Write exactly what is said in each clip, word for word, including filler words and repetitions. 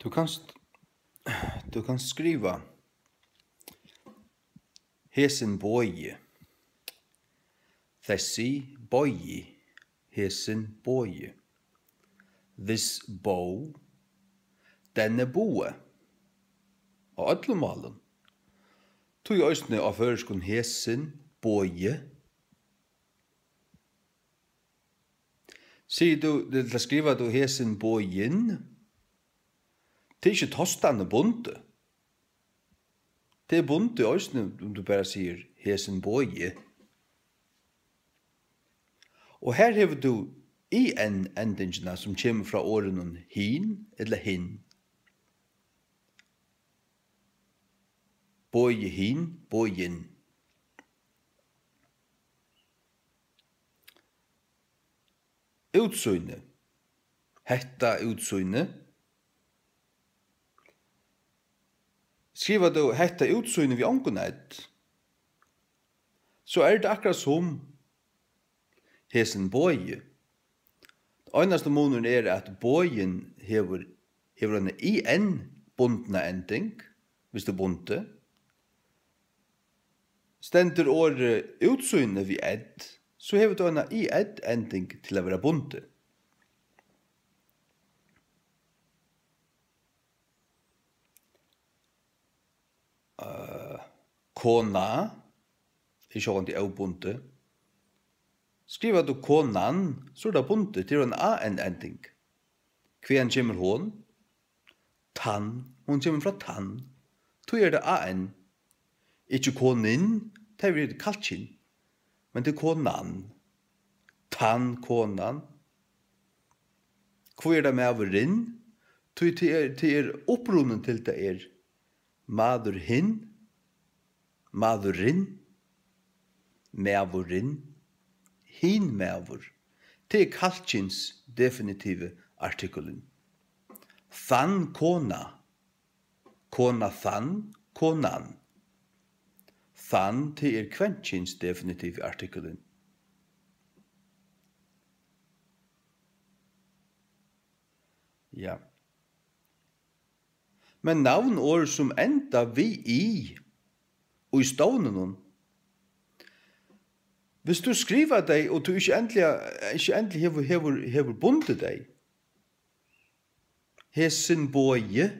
Tú kanst, tú kanst skriva hesin bogi, thesi bogi, hesin bogi, this bow, denne bogi, á øllum málum. Tí eisini á føroyskum hesin bogi. Sigur tú, ella skrivar tú hesin bogin? Tað er ikki tostandi bundið. Tað er bundið eisini, um tú bara sigur hesin bogi. Og her hevur tú I N-endingina, sum kemur frá orðunum hin ella hinn. Bogi hin, bogin. Útsýni. Hetta útsýni. Skrivar tú hetta útsýni við ongum ð, so er tað akkurát sum hesin bogi. Einasti munurin er, at bogin hevur, hevur eina I N bundna ending, viss tað er bundið. Stendur orðið útsýni við ð, so hevur tú eina I N-ending til at vera bundið. Øh, kona er sjálvandi óbundið. Skrivar tú konan, so er tað bundið, tað er ein A N-ending. Hvaðani kemur hon? Tann, hon kemur frá tann. Tí er tað A N. Ikki konin, tað er kallkyn. Men tað er konan. Tann konan. Hví er tað maðurin? Tí tað er, tað er upprunin til tað er maðurin, maðurin, maðurin, hin maður. Tað er kallkyns definitivi artikulin. Tann kona. Kona, tann, konan. Tann, tað er kvenkyns definitivi artikulin. Ja. Men navnorð, sum enda við i í stovnunum, viss tú skrivar tey, og tú ikki endiliga, ikki endiliga hevur, hevur, hevur bundið tey, hesin bogi.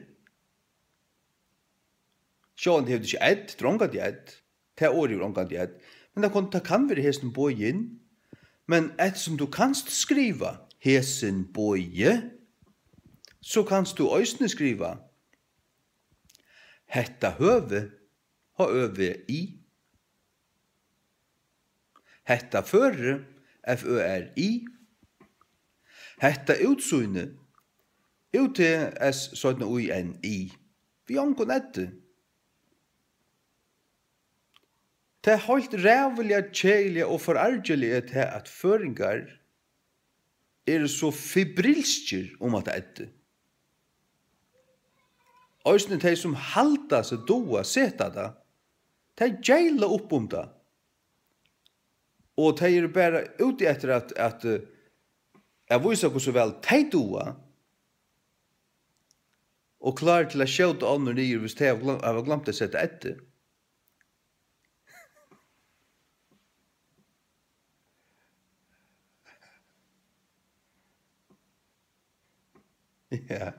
Sjálvandi hevur tað ikki ð, dronga tað ð. Tað orðið hevur ongantíð ð. Men tað kann, tað kann vera hesin bogin. Men eftirsum tú kanst skriva hesin bogi, so kanst tú eisini skriva hetta høvi, H Ø V I. Hetta føri, F Ø R I. Hetta útsýni, U T S Y N I. Við ongum ð. Tað heilt ræðuliga, keðiliga og forargiliga er tað, at føroyingar eru so febrilskir um hatta ð. Eisini tey, sum halda seg duga at seta tað, tey geyla upp um tað. Og tey eru bara úti eftir at, at, eh, at vísa, hvussu væl tey duga, og klár til at skjóta onnur niður, viss tey hava gloym-, hava gloymt at seta ð. Ja.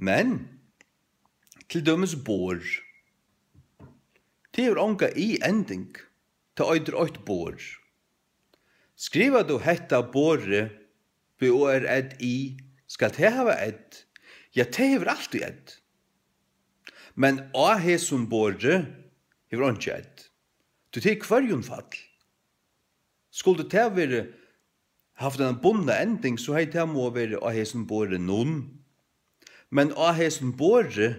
Men, til dømis borð. Tað hevur onga i-ending. Tað eitur eitt borð. Skrivar tú hetta borðið, B O R D I, skal tað hava ð? Ja, tað hevur altíð ð. Men á hesum borði hevur einki ð. Tí tað er hvørjumfall. Skuldi tað verið, havt eina bundna ending, so hevði tað mátt verið á hesum borðinum. Men á hesum borði,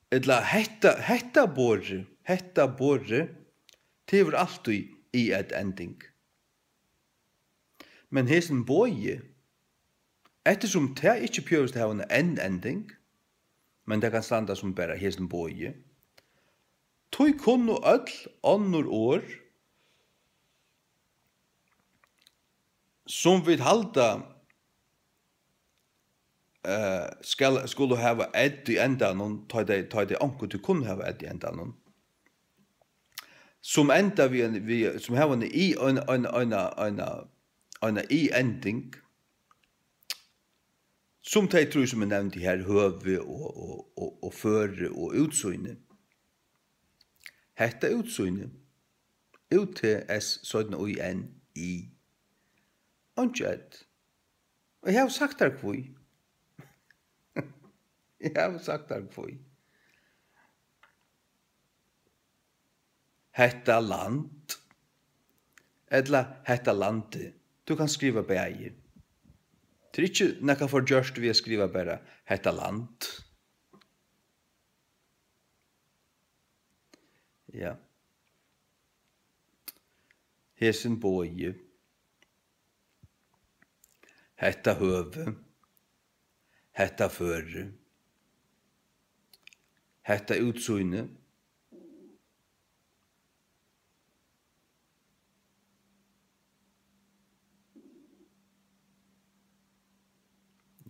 ella hetta, hetta borðið, hetta borðið, tað hevur altíð i-ending. Men hesin bogi, eftirsum tað ikki behøvist at hava eina n-ending, men tað kann standa sum bara hesin bogi, Tí kunnu øll onnur orð, sum vit halda, eh, skal, skulu hava ð í endanum, tá tey, tá tey onkuntíð kunnu hava ð í endanum, sum enda við ein, við, sum hava eina i, ein, ein, eina, eina, eina i-ending, sum tey trý, sum eg nevndi her, høvi og, og, og, og føri og útsýni. Hetta útsýni, U T S Y N I, einki ð. Og eg havi sagt tær hví. Eg havi sagt tær hví. Hetta land, ella hetta landið. Tú kanst skriva bæði. Tað er ikki nakað forgjørt við at skriva bara hetta land. Ja. Hesin bogi. Hetta høvi. Hetta føri. Hetta útsýni.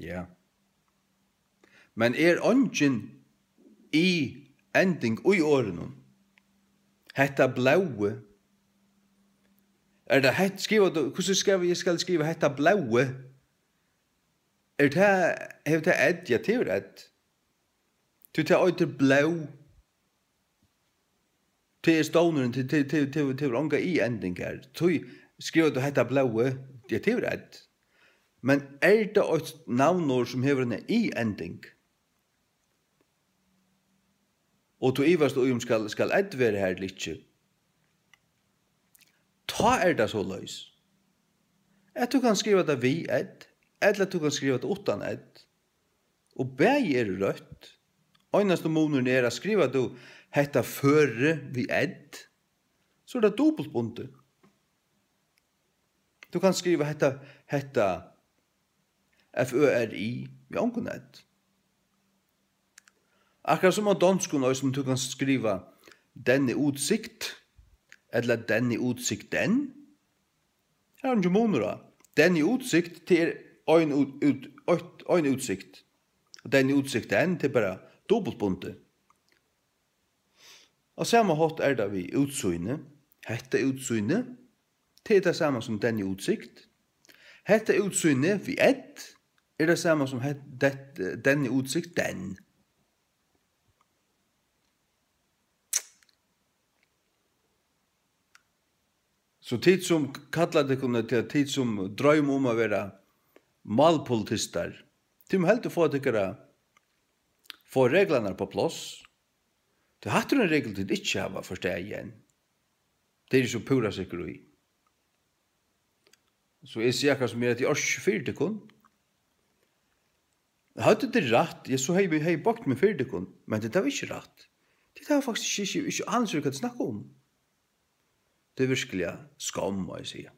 Ja. Men er eingin i-ending í orðinum? Hetta blóðið. Er tað hett, skrivar tú, hvussu skal eg, skal eg skriva hetta blóðið? Er tað, hevur tað ð? Ja, tað hevur ð. Tí tað eitur blóð. Tað er stovnurin, tað, tað, tað, tað, tað hevur onga i-ending har. Tí skrivar tú hetta blóðið, ja, tað hevur ð. Men er tað eitt navnorð, sum hevur eina i-ending? Og tú ivast í, um skal, skal ð vera har ella ikki. Tá er tað soleiðis, at tú kanst skriva tað við ð, ella tú kanst skriva tað uttan ð. Og bæði eru røtt. Einasti munurin er, at skrivar tú hetta føri við ð, so er tað dupultbundið. Tú kanst skriva hetta, hetta F Ø R I við ongum ð. Akkurát sum á donskum eisini, tú kanst skriva denne udsigt ella denne udsigten. Har er eingin munur á. Denne udsigt, tað er ein út, út, eitt, ein udsigt. Og denne udsigten, tað er bara dupultbundið. Á sama hátt er tað við útsýni. Hetta útsýni, tað er tað sama sum denne udsigt. Hetta útsýni við ð er tað sama sum het-, det-, denne udsigten. So tit sum kalla tykkum, ella tit sum droyma um at vera málpolitistar, tit mugu heldur fáa tykkara, fáa reglurnar upp á pláss. Tí hatta er ein regul, tit ikki hava forstaðið enn. Tað eri eg so púra sikkur í. So eg sigi akkurát sum er, at eg orki ikki fyri tykkum. Høvdu tit rætt, ja, so hevði, hevði eg boygt meg fyri tykkum, men tit hava ikki rætt. Tit hava faktiskt ikki, ikki, ikki anilsi, hvat tit snakka um. Tað er virkiliga skomm, má eg siga.